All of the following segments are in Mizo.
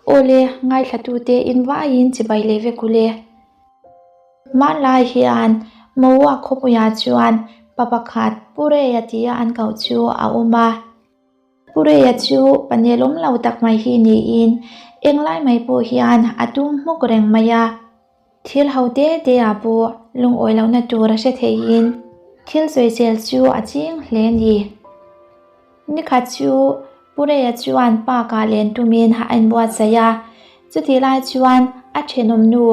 Awle, ngaithlatute in vaiin chibai leh vek ule. Hmanlai hian Moa khawpuiah chuan pa pakhat Pu Reia tia an koh chu a awm a. Pu Reia chu pa nelawm lo tak mai hi niin englai mai pawh hian a tum hmuk reng mai a. Thil ho te te ah pawh lungawi lohna tur a hre theihin thil sawisel chu a ching hle a ni. Nikhat chu Pu Reia chuan park ah len tumin a inbuatsaih a, chutih lai chuan a thenawm nu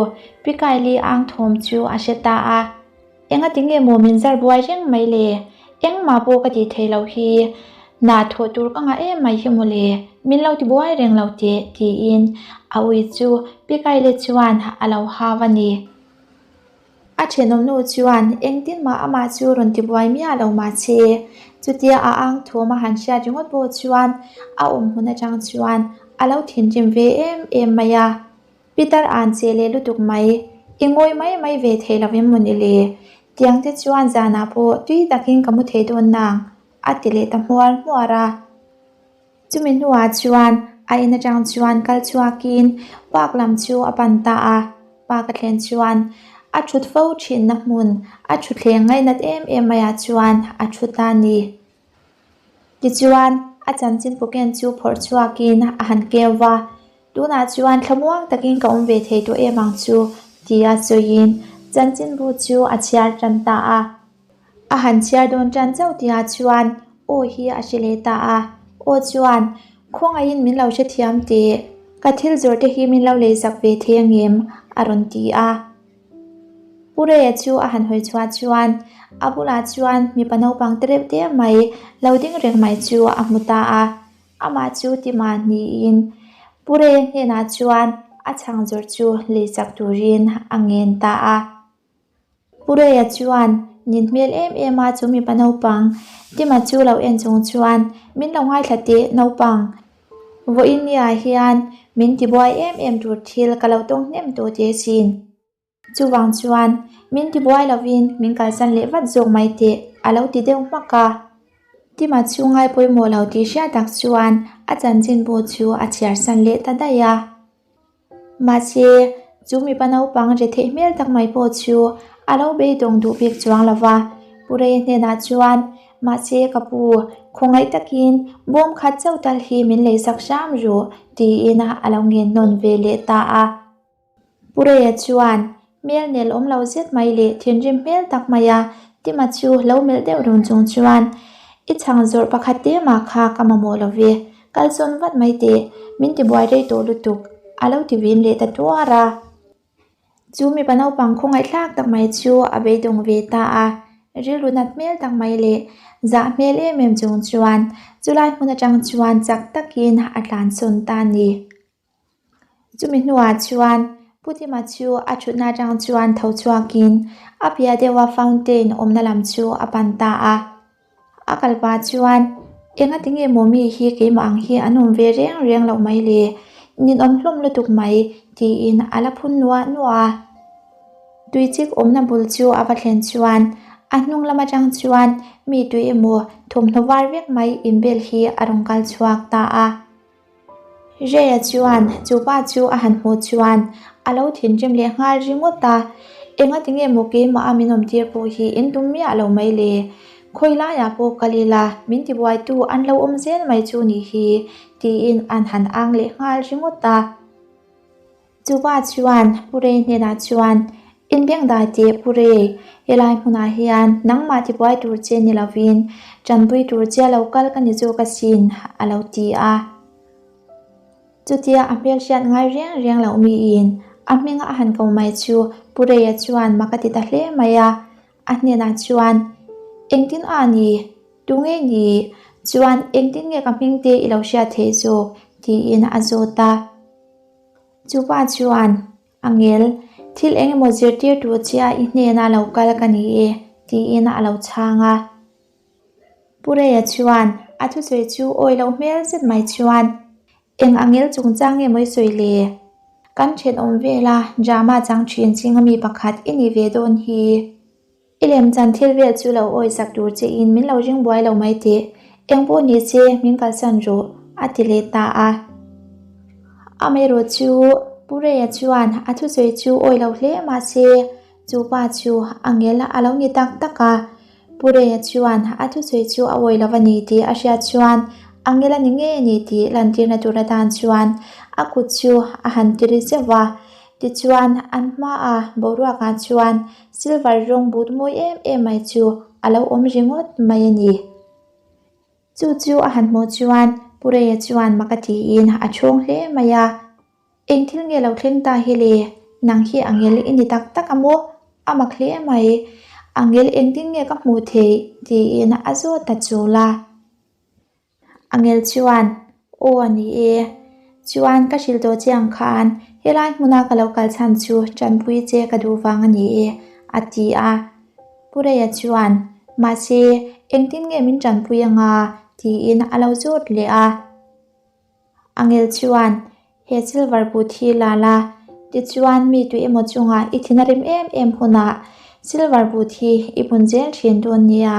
Pi Kaili ang thawm chu a hre ta a. Engati nge maw min zar buai reng mai le? Engmah pawh ka tih theih loh hi. Hna thawh tur ka ngah em mai hi maw le? Min lo ti buai reng lo teh, tiin a ui chu Pi Kaile chuan a lo hau a ni. A thenawm nu chuan engtin mah amah chu rawn ti buai miah lo mahse, chutia a ang thawm a han hriat ringawt pawh chuan a awm hmun atang chuan a lo thinrim ve em em mai a. Peter an che leh lutuk mai, i ngawi mai mai ve thei lo em maw ni le? Tiang te chuan zanah pawh tui takin ka mu thei dawn nang, a ti leh ta hmuar hmuar a. Chumi hnuah chuan a in atang chuan kal chhuakin park lam chu a pan ta a, park a thlen chuan a thut fo thinna hmun a thutthleng ngainat em em maiah chuan a thu ta a ni. Tichuan a chanchin puken chu phawrh chhuakin a han keu va, tunah chuan thlamuang takin ka awm ve thei tawh em ang chu tia sawiin chanchinbu chu a chhiar tan ta a. A han chhiar dawn tan chauh tihah chuan aw hi a hre leh ta a, aw chuan khawngaihin min lo hrethiam teh, ka thil zawrh te hi min lo leisak ve thei angem? a rawn ti a. Pu Reia chu a han hawi chhuah chuan a bulah chuan mipa naupang te reuh te mai lo ding reng mai chu a hmu ta a, amah chu ti mahniin Pu Reia hnenah chuan a chhang zawrh chu leisak turin a ngen ta a. Pu Reia chuan nin hmel em em a chu mipa naupang Tima chu lo en chung chuan min lo ngaithla teh naupang vawiin niah hian min tibuai em em tur thil ka lo tawng hnem tawh teh asin. Chuvang chuan min tibuai lovin min kalsan leh vat zawk mai teh a lo ti deuh hmak a. Tima chu ngai pawimawh lo tih hriat tak chuan a chanchinbu chu a chhiarsan leh ta daih a. Mahse, chu mipa naupang re theih hmel tak mai pawh chu a lo beidawng duh bik chuang lo va. Pu Reia hnenah chuan, Mahse, ka pu, khawngaih takin bawm khat chauh tal hi min leisak hram ru, tiin a lo ngen nawn ve leh ta a. Pu Reia chuan, Hmel nel awm lo zet mai leh thinrim hmel tak mai a, Tima chu lo melh deuh run chung chuan, I chhang zawrh pakhat te mah kha ka mamawh lo ve, kal sawn vat mai teh, min ti buai rei tawh lutuk, a lo ti vin leh ta tuar a. Chu mipa naupang khawngaihthlak tak mai chu a beidawng ve ta a, rilru nat hmel tak mai leh zah hmel em em chung chuan chulai hmun atang chuan chak takin a tlansawn ta a ni. Chumi hnuah chuan Pu Tima chu a thutna atang chuan tho chhuakin a piah deuha fountain awmna lam chu a pan ta a. A kal pah chuan engati nge maw mi hi keimah ang hi an awm ve reng reng loh mai le, ninawm hlawm lutuk mai tiin a la phun nuah nuah a. Tui chik awmna bul chu a va thlen chuan a hnung lam atang chuan mi tui emaw thawmhnaw var vek mai inbel hi a rawn kal chhuak ta a. Rhea chuan chu pa chu a han hmuh chuan a lo thinrim leh nghal ringawt a, Engati nge maw keimah a min awmtir pawh hi in tum miah lo mai le? Khawi laiah pawh kal ila min tibuaitu an lo awm zel mai chu nih hi, tiin an han ang leh nghal ringawt a. Chupa chuan Pu Rei hnenah chuan, Inbengdai teh Pu Rei, helai hmunah hian nangmah tibuai tur che ni lovin tanpui tur che lo kal ka ni zawk asin, a lo ti a. Chutia a hmelhriat ngai reng reng loh miin a hminga a han ko mai chu Pu Reia chuan mak a ti ta hle mai a. A hnenah chuan, Engtin a ni? Tunge ni? Chuan engtin nge ka hming te i lo hriat theih zawk? tiin a zawt a. Chupa chuan, Angel, thil eng emaw zirtir tur che a i hnena lo kal ka ni e, tiin a lo chhang a. Pu Reia chuan a thusawi chu awi loh hmel zet mai chuan, Eng angel chungchang nge maw i sawi le? Kan thenawm vela drama chang thin chinga mi pakhat i ni ve dawn hi. I lemchan thil vel chu lo awi sak tur che in min lo ring buai lo mai teh, eng pawh ni che min kalsan rawh, a ti leh ta a. Amaherawhchu, Pu Reia chuan a thusawi chu awih lo hle mah se, chu pa chu angel a lo ni tak tak a. Pu Reia chuan a thusawi chu a awih lo a ni tih a hriat chuan angel a ni ngei a ni tih lantirna tur atan chuan a kut chu a han ti ri zeuh va. Tichuan, an hmaa boruakah chuan silver rawng but mawi em em mai chu a lo awm ringawt mai a ni. Chu chu a han hmuh chuan Pu Reia chuan mak a tiin a chhawng hle mai a. Eng thil nge lo thleng ta hi le? Nang hi angel i ni tak tak a maw? A mak hle mai. Angel engtin nge ka hmuh theih? tiin a zawt ta chul a. Angel chuan, Aw a ni e. Chuan ka hrilh tawh che ang khan helai hmuna ka lo kal chhan chu tanpui che ka duh vang a ni e, a ti a. Pu Reia chuan, Mahse, engtin nge min tanpui anga? tiin a lo zawt leh a. Angel chuan, He silver but hi la la, tichuan mi tui emaw chungah i thin a rem em em hunah silver but hi i bun zel thin dawn nia.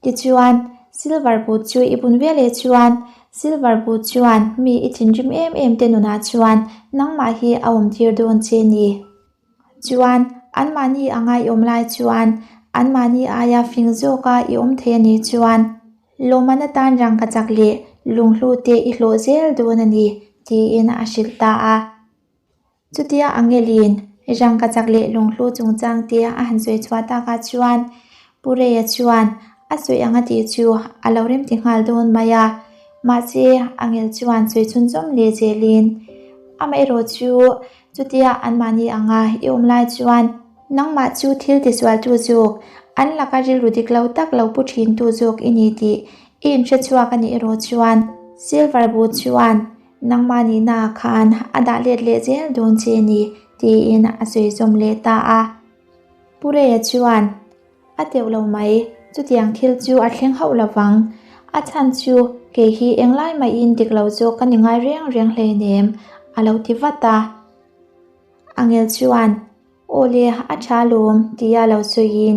Tichuan, silver but chu i bun veleh chuan silver but chuan mi i thinrim em em te nunah chuan nangmah hi a awmtir dawn che ni. Chuan, anmahni anga i awm lai chuan anmahni aia fing zawka i awm thei a nih chuan lawmman atan rangkachak leh lunghlu te i hlawh zel dawn a ni, tiin a hrilh ta a. Chutia Angelin rangkachak leh lunghlu chungchang te a han sawi chhuah takah chuan Pu Reia chuan a sawi anga tih chu a lo remti nghal dawn mai a. Mahse, Angel chuan sawi chhunzawm leh zelin amaherawh chu chutia anmahni anga i awm lai chuan nangmah chu thil tisualtu zawk, an laka rilru dik lo tak lo pu thintu zawk i ni tih i inhre chhuak a nih erawh chuan Silver bu chuan Nangmah nihna khan a dah let leh zel dawn che ni, tiin a sawi zawm leh ta a. Pu Reia chuan, A teuh lo mai, chutiang thil chu a thleng hauh lo vang. A chhan chu kei hi englai mahin dik lo zawk ka ni ngai reng reng hleinem, a lo ti vat a. Angel chuan, Aw le, a tha lawm, tia lo sawiin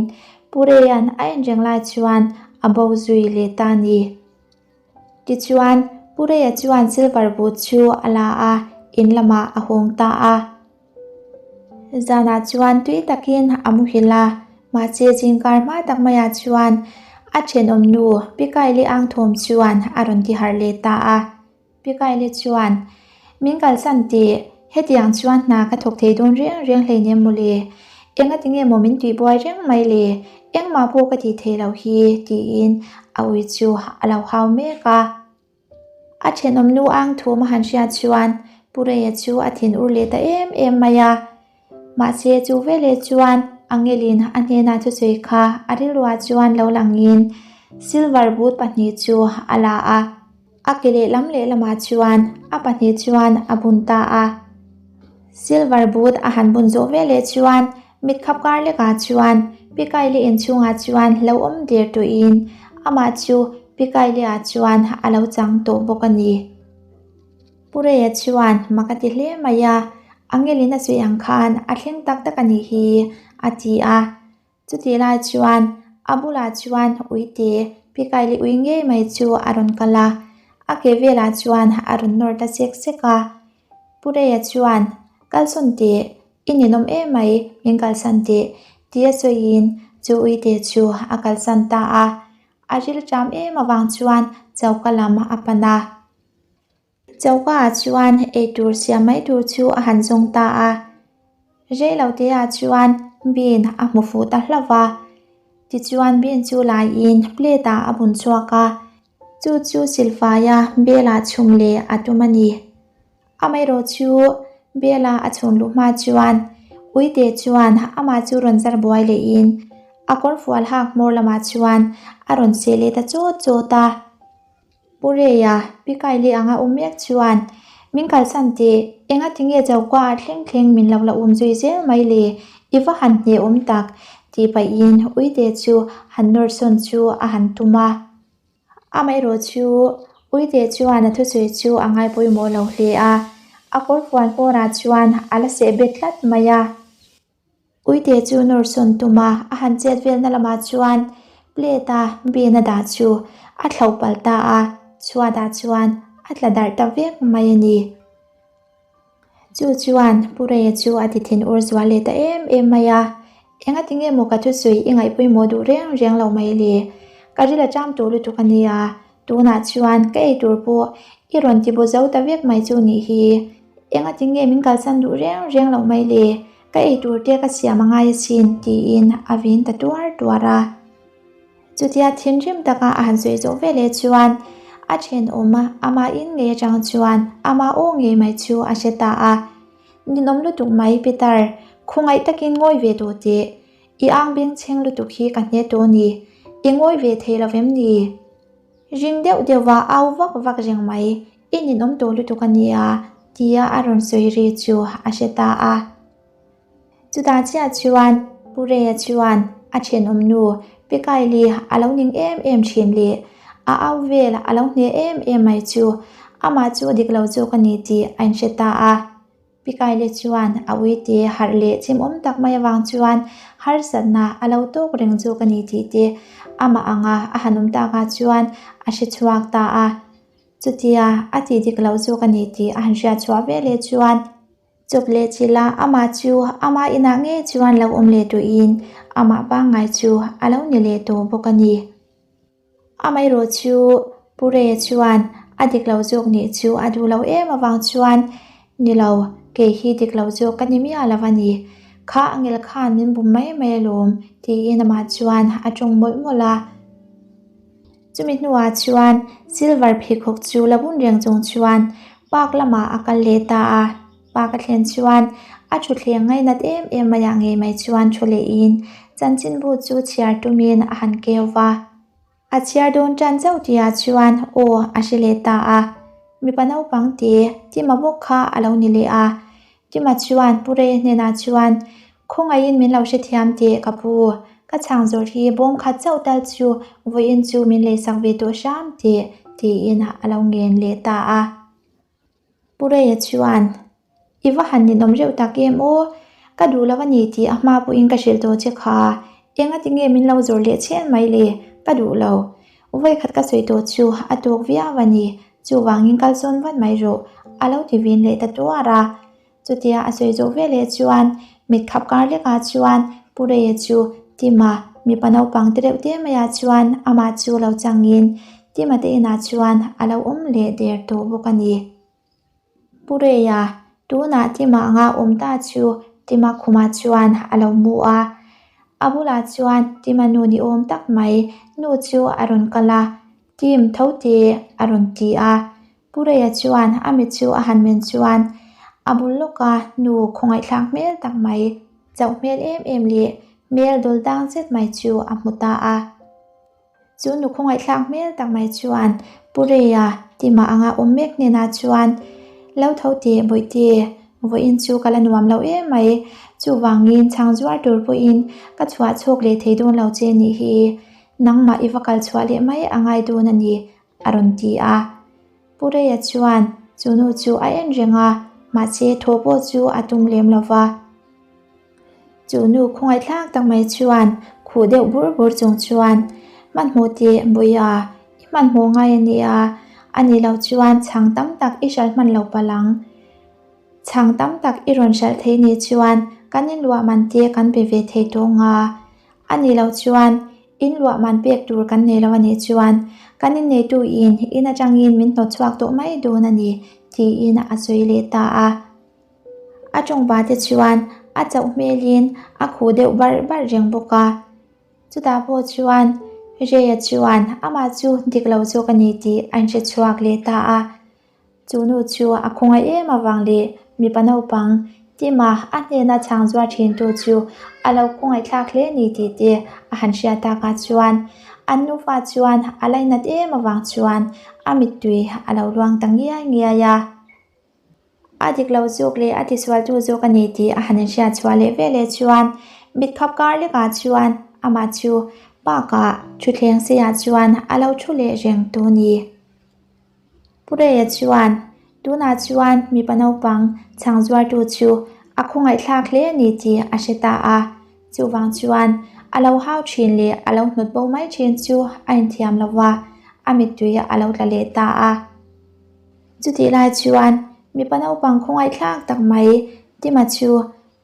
Pu Reia'n a en reng lai chuan a bo zui leh ta ni. Tichuan, Pu Reia chuan silver but chu a la a, in lamah a hawng ta a. Zanah chuan tui takin a muhil a, mahse zingkar hma tak maiah chuan a thenawm nu Pi Kaili ang thawm chuan a rawn ti harh leh ta a. Pi Kaili chuan, Min kalsan tih, hetiang chuan hna ka thawk thei dawn reng reng hleinem mawle. Engatinge maw min tihbuai reng mai le? Engmah pawh ka tih theih loh hi, tiin a ui chu a lo hau mek a. A thenawm nu ang thum a han hriat chuan Pu Reia chu a thin ur leh ta em em mai a. Mahse chu veleh chuan Angelin a hnenah thusawi kha a rilruah chuan lo langin silver boot pahnih chu a la a. A ke lehlam lehlamah chuan a pahnih chuan a bun ta a. Silver boot a han bun zawh veleh chuan mitkhap kar lekah chuan Pikaili inchhungah chuan lo awm der tawhin amah chu Pikaili-ah chuan a lo chang tawh bawk a ni. Pu Reia chuan mak a ti hle mai a, Angelin a sawi ang khan a thleng tak tak a nih hi, a ti a. Chutih lai chuan a bulah chuan uite Pikaili ui ngei mai chu a rawn kal a, a ke velah chuan a rawn nawr ta sek sek a. Pu Reia chuan, Kalsawn teh, i ninawm em mai, min kalsan teh, tia sawiin chu uite chu a kalsan ta a. A rilṭam em avang chuan choka lam a pan a. Choka ah chuan eitur siam mai tur chu a han zawng ta a, reilo te ah chuan bean a hmu fuh ta hlauh va, tichuan bean chu laiin plate ah a bun chhuak a, chu chu silfaia bel ah chhum leh a tum a ni. Amaherawh chu bel ah a chhun luh hma chuan uite chuan amah chu rawn zar buai lehin a kawrfual hak hmawr lamah chuan a rawn seh leh ta chawt chawt a. Pu Reia, Pi Kaili anga um mek chuan, Min kalsan teh, enga tinge choka ah thleng thleng min lo la um zui zel mai le, i va han hneh awm tak, tih pahin Uite chu han nawr sawn chu a han tum a. Amaherawh chu Uite chuan a thusawi chu a ngai pawimawh lo hle a, a kawrfuan hmawrah chuan a la seh bet tlat mai a. Uite chu nawr sawn tum a, a han chet velna lamah chuan plate a bean a dah chu a thlo palh ta a, chhuatah chuan a tla darh ta vek mai a ni. Chu chuan Pu Reia chu a ti thinur zual leh ta em em mai a, Engati nge maw ka thusawi i ngaihpawimawh duh reng reng lo mai le? Ka ril a ṭam tawh lutuk a nia, tunah chuan ka ei tur pawh i rawn ti baw zo ta vek mai chu nih hi. Engati nge min kalsan duh reng reng lo mai le? Ka ei tur te ka siam a ngai asin, tiin a vin ta tuar tuar a. Chutia thinrim taka a han sawi zawh veleh chuan a thenawm amah in ngei atang chuan amah aw ngei mai chu a hre ta a. Ninawm lutuk mai Peter, khawngaih takin ngawi ve tawh teh. I ang bengchheng lutuk hi ka hne tawh ni. I ngawi ve thei lo vem ni? Ring deuh deuhva au vak vak reng mai, i ninawm tawh lutuk a nia, tia a rawn sawi ri chu a hre ta a. Chutah chiah chuan Pu Reia chuan a thenawm nu Pi Kaili a lo ning em em thin leh a au vel a lo hne em em mai chu amah chu dik lo zawk a ni tih a inhre ta a. Pi Kaili chuan a uite harh leh chimawm tak mai avang chuan harsatna a lo tawk reng zawk a ni tih te amah anga a han awm takah chuan a hre chhuak ta a. Chutia a tih dik lo zawk a ni tih a han hriat chhuah veleh chuan Chawp leh chila amah chu ama inah ngei chuan lo awm leh tuin amah pangngai chu a lo ni leh tawh bawk a ni. Amaherawh chu Pu Reia chuan a dik lo zawk nih chu a duh lo em avang chuan ni lo, kei hi dik lo zawk ka ni miah lo a ni. Kha angel khan min bum mai mai alawm tiin amah chuan a tawng mawlh mawlh a. Chumi hnuah chuan silver pheikhawk chu la bun reng chung chuan park lamah a kal leh ta a, park a thlen chuan a thutthleng ngainat em em maiah ngei mai chuan thu lehin chanchinbu chu chhiar tumin a han keu va. A chhiar dawn tan chauh tihah chuan aw a hre leh ta a, mipa naupang te Tima bawk kha a lo ni leh a, Kima chuan Pu Reia hnenah chuan, Khawngaihin min lo hrethiam teh ka pu, ka chhang zawrh hi bawm khat chauh tal chu vawiin chu min leisak ve tawh hram teh, tiin a lo ngen leh ta a. Pu Reia chuan, I va han ninawm reuh tak em aw, ka duh lo a ni tih a hma pawhin ka hrilh tawh che kha, engati nge min lo zawrh leh chhen mai le, ka duh lo. Vawikhat ka sawi tawh chu a tawk viau a ni, chuvangin kal sawn vat mai rawh, a lo ti vin leh ta tuar a. Chutia a sawi zawh veleh chuan mit khap kar lekah chuan Pu Reia chu Tima mipa naupang te reuh te maiah chuan amah chu lo changin Tima te inah chuan a lo awm leh der tawh bawk a ni. Pu Reia, tunah Tima anga awm ta chu Tima khumah chuan a lo mu a. A bulah chuan Tima nu ni awm tak mai nu chu a rawn kal a, Tim tho te a rawn ti a. Pu Reia chuan a mit chu a han men chuan a bul lawka nu khawngaihthlak hmel tak mai, chauh hmel em em leh hmel dawl dang zet mai chu a hmu ta a. Chu nu khawngaihthlak hmel tak mai chuan Pu Reia Tima anga awm mek hnenah chuan, Lo tho teh Bawihte, vawiin chu ka la nuam lo em mai, chuvangin chhang zuar tur pawhin ka chhuah chhawk leh thei dawn lo che nih hi, nangmah i va kal chhuah leh mai a ngai dawn a ni, a rawn ti a. Pu Reia chuan chu nu chu a en reng a, mahse thaw pawh chu a tum lem lo va. Chu nu khawngaihthlak tak mai chuan khuh deuh bur bur chung chuan, Hmanhmawh teh Buia, i hmanhmawh ngai a nia, a nih loh chuan chhang tam tak i hralh hman lo palh ang. Chhang tam tak i rawn hralh thei nih chuan kan inluah man te kan pe ve thei tawh nga. A nih loh chuan inluah man pek tur kan nei lo a nih chuan kan inneitu in in atangin min hnawt chhuak tawh mai dawn a ni, tiin a sawi leh ta a. A tawngva te chuan a chauh hmelin a khuh deuh barh barh reng bawk a. Chutah pawh chuan Reia chuan amah chu dik lo zawk a ni tih a inhre chhuak leh ta a. Chu nu chu a khawngaih em avang leh mipa naupang Tima a hnena chhang zuar thintu chu a lo khawngaihthlak hle ni tih te a han hriat takah chuan an nufa chuan a lainat em avang chuan a mittui a lo luang ta ngiai ngiai a. A dik lo zawk leh a tisualtu zawk a ni tih a han inhriat chhuah leh veleh chuan mit khap kar lekah chuan amah chu park-ah thutthleng seiah chuan a lo thu leh reng tawh a ni. Pu Reia chuan tunah chuan mipa naupang chhang zuartu chu a khawngaihthlak hle a ni tih a hre ta a, chuvang chuan a lo hau thin leh a lo hnawt bo mai thin chu a inthiam lo va, a mittui a lo tla leh ta a. Chutih lai chuan Mipa naupang khawngaihthlak tak mai Tima chu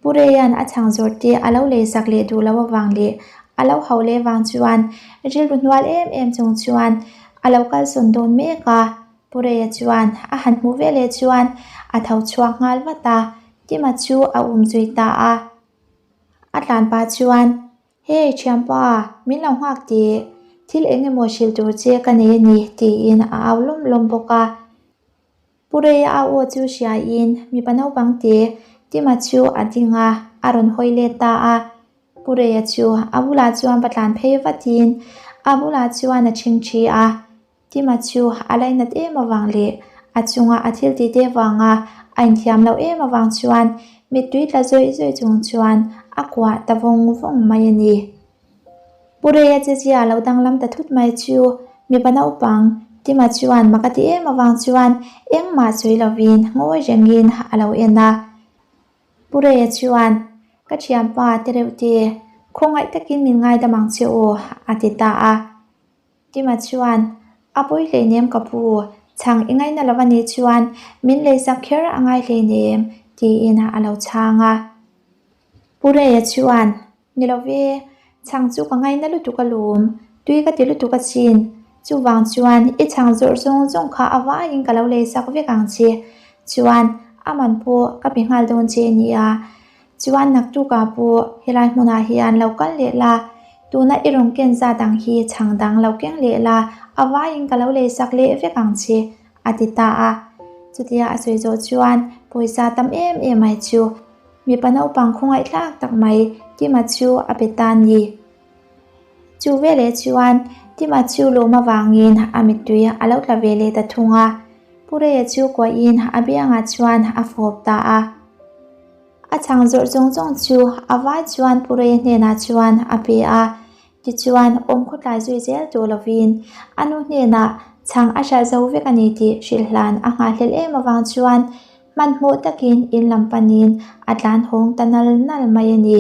Pu Reia'n a chhang zawrh te a lo leisak leh duh loh avang leh a lo hauh leh vang chuan rilru hnual em em chung chuan a lo kalsawn dawn mek a. Pu Reia chuan a han hmuh veleh chuan a tho chhuak nghal vat a, Tima chu a um zui ta a. A tlan pah chuan, Hey thianpa, min lo nghak tih, thil eng emaw hrilh tur che ka nei a ni tiin a au lawm lawm bawk a. Pu Reia au aw chu hriain mipa naupang te Tima chu a ding a, a rawn hawi let ta a. Pu Reia chu a bulah chuan va tlan phei vatin a bulah chuan a ṭhingṭhi a. Tima chu a lainat em avang leh a chunga a thil tih te vanga a inthiam loh em avang chuan mittui tla zawih zawih chung chuan a kuah ta vawng vawng mai a ni. Pu Reia chezia lo danglam ta thut mai chu mipa naupang Tima chuan mak a ti em avang chuan engmah sawi lovin ngawi rengin a lo en a. Pu Reia chuan, Ka thianpa tereuhte, khawngaih takin min ngaidam ang che aw, a ti ta a. Tima chuan, A pawi hleinem ka pu, chhang i ngaina lo a nih chuan min leisak kher a ngai hleinem, tiin a lo chhang a. Pu Reia chuan, Ni lo ve, chhang chu ka ngaina lutuk alawm, tui ka ti lutuk asin. Chuvang chuan i chhang zawrh zawng zawng kha a vaiin ka lo leisak vek ang che. Chuan, a man pawh ka pe nghal dawn che nia. Chuan naktukah pawh helai hmunah hian lo kal leh la, tuna i rawn ken zat ang hi chhang dang lo keng leh la, a vaiin ka lo leisak leh vek ang che, a ti ta a. Chutia a sawi zawh chuan pawisa tam em em mai chu mipa naupang khawngaihthlak tak mai Tima chu a pe ta ni. Chu veleh chuan Tima chu lawm avangin a mittui a lo tla ve leh ta thung a, Pu Reia chu kuahin a biangah chuan a fawp ta a. A chhang zawrh zawng zawng chu a vai chuan Pu Reia hnenah chuan a pe a, tichuan awm khawtlai zui zel tawh lovin a nu hnenah chhang a hralh zo vek a ni tih hrilh hlan a nghahhlelh em avang chuan hmanhmawh takin in lam panin a tlan hawng ta nal nal mai a ni.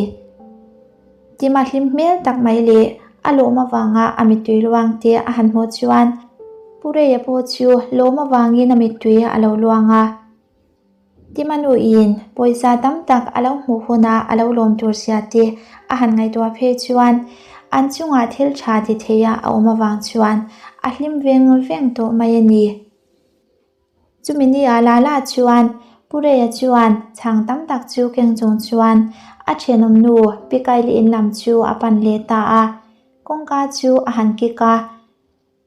Tima hlim hmel tak mai leh a lawm avanga a mittui luang te a han hmuh chuan Pu Reia pawh chu lawm avangin a mittui a lo luang a. Tima nuin pawisa tam tak a lo hmuh huna a lo lawm tur sia te a han ngaihtuah phei chuan an chungah thil tha ti theia a awm avang chuan a hlim veng veng tawh mai a ni. Chumi ni ah la la chuan Pu Reia chuan chhang tam tak chu keng chung chuan a thenawm nu Pi Kaili in lam chu a pan leh ta a, kawngka chu a han kik a.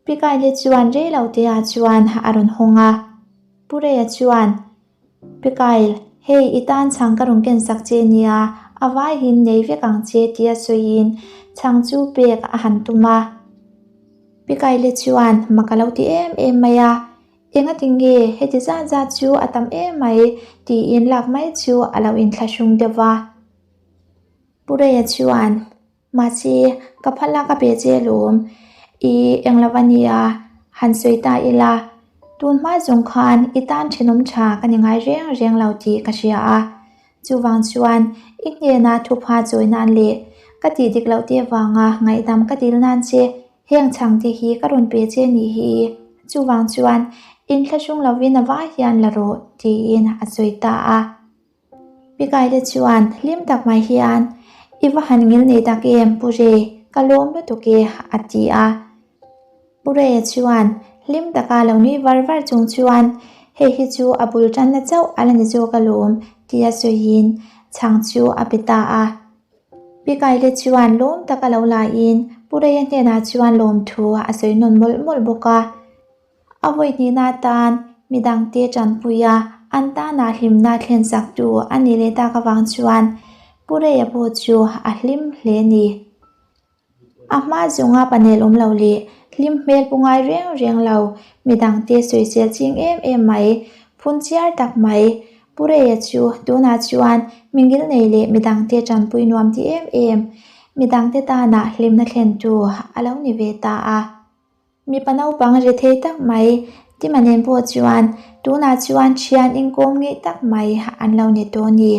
Pi Kaili chuan rei lo te ah chuan a rawn hawng a. Pu Reia chuan, Pi Kail, hei i tan chhang ka rawn ken sak che nia, a vaiin nei vek ang che tia sawiin chhang chu pek a han tum a. Pi Kaili chuan mak a lo ti em em mai a. Engati nge heti zat zat chu a tam em mai tiin lak mai chu a lo inthlahrung deuh va. Pu Reia chuan, Mahse, ka phal a ka pe che alawm, i eng lo a nia, han sawi ta ila, tun hma zawng khan i tan thenawm tha ka ni ngai reng reng lo tih ka hria a, chuvang chuan i hnena thupha chawi nan leh ka tih dik loh te avanga ngaihdam ka dil nan che Heng chhangte hi ka rawn pe che nih hi, chuvang chuan inthlahrung lovin a vai hian la rawh, tiin a sawi ta a. Pikaile chuan hlim tak mai hian, I va han ngil nei tak em, Pu Re, ka lawm lutuk e, a ti a. Pu Re chuan hlim taka lo nui var var chung chuan, Hei hi chu a bul tanna chauh a la ni zawk alawm, tia sawiin chhang chu a pe ta a. Pikaile chuan lawm tak a lo laiin Pu Reia hnenah chuan lawmthu a sawi nawn mawlh mawlh bawk a. A vawi hnihna atan midangte tanpuia an tanah hlimna thlensaktu a nih leh tak avang chuan Pu Reia pawh chu a hlim hle a ni. A hma zawnga panel awm lo leh hlim hmel pu ngai reng reng lo, midangte sawisel ching em em mai, phun chiar tak mai. Pu Reia chu tunah chuan mingil nei leh midangte tanpui nuam ti em em, midangte tanah hlimna thlentu a lo ni ve ta a. Mipa naupang ri thei tak mai Tima nen pawh chuan tunah chuan thian inkawm ngeih tak mai an lo ni tawh a ni.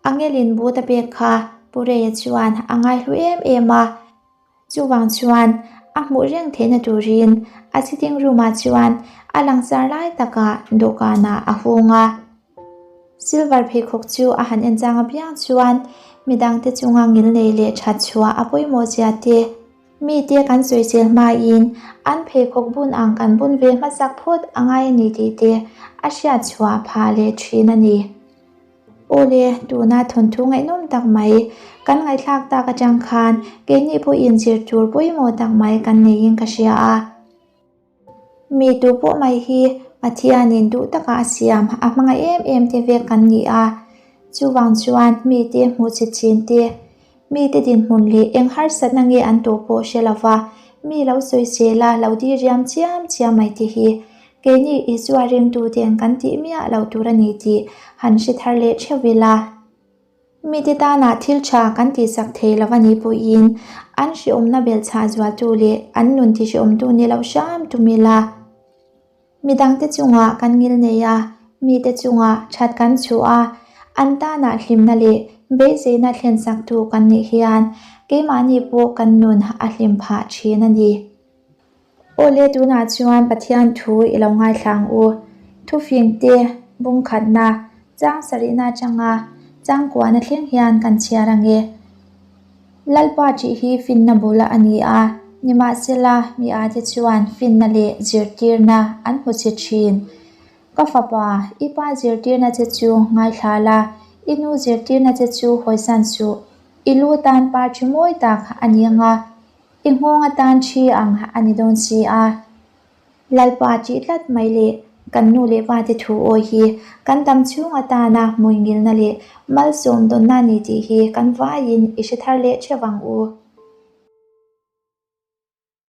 Angelin but a pek kha Pu Reia chuan a ngaihlu em em a, chuvang chuan a hmuh reng theihna turin a sitting room ah chuan A langsar lai takah dawhkanah a hung a. Silver pheikhawk chu a han en chang apiang chuan midangte chunga ngilnei leh that chhuah a pawimawh zia te, mite kan sawisel hmain an pheikhawk bun ang kan bun ve hmasak phawt a ngai a ni tih te a hriat chhuah phah leh thin a ni. Awle, tuna thawnthu ngaihnawm tak mai kan ngaihthlak tak atang khan keini pawhin zir tur pawimawh tak mai kan neiin ka hria a. Mi tu pawh mai hi Pathianin duh taka a siam a hmangaih em em te vek kan ni a, chuvang chuan mite hmuh chhe chin te, mite dinhmun leh eng harsatna nge an tawh pawh hre lova mi lo sawisel a lo diriam chiam chiam mai te hi keini Isua ringtuten kan tih miah loh tur a ni tih han hre thar leh theuh ila. Mite tana thil tha kan tihsak thei lo a nih pawhin an hreawmna belhchhah zualtu leh an nun tihreawmtu ni loh hram tum ila. Midangte chungah kan ngil nei a, mite chungah that kan chhuh a, an tana hlimna leh beiseina thlensaktu kan nih hian keimahni pawh kan nun a hlim phah thin a ni. Awle tunah chuan Pathian thu i lo ngaithla ang u. Thufing te bungkhatna, chang sarihna atanga changkuahna thleng hian kan chhiar ang e. Lalpa tih hi finna bul a ni a, nimahsela mi ate chuan finna leh zirtirna an hmu che thin. Ka fapa, i pa zirtirna che chu ngaithla la, i nu zirtirna che chu hawisan suh. I lu tan par thi mawi tak a ni ang a. I nghawng atan thi ang a ni dawn si a. Lalpa tih tlat mai leh kan nu leh pa te thu awi hi kan dam chhung atana hmuingilna leh malsawm dawnna a ni tih hi kan vaiin i hre thar leh theuh ang u.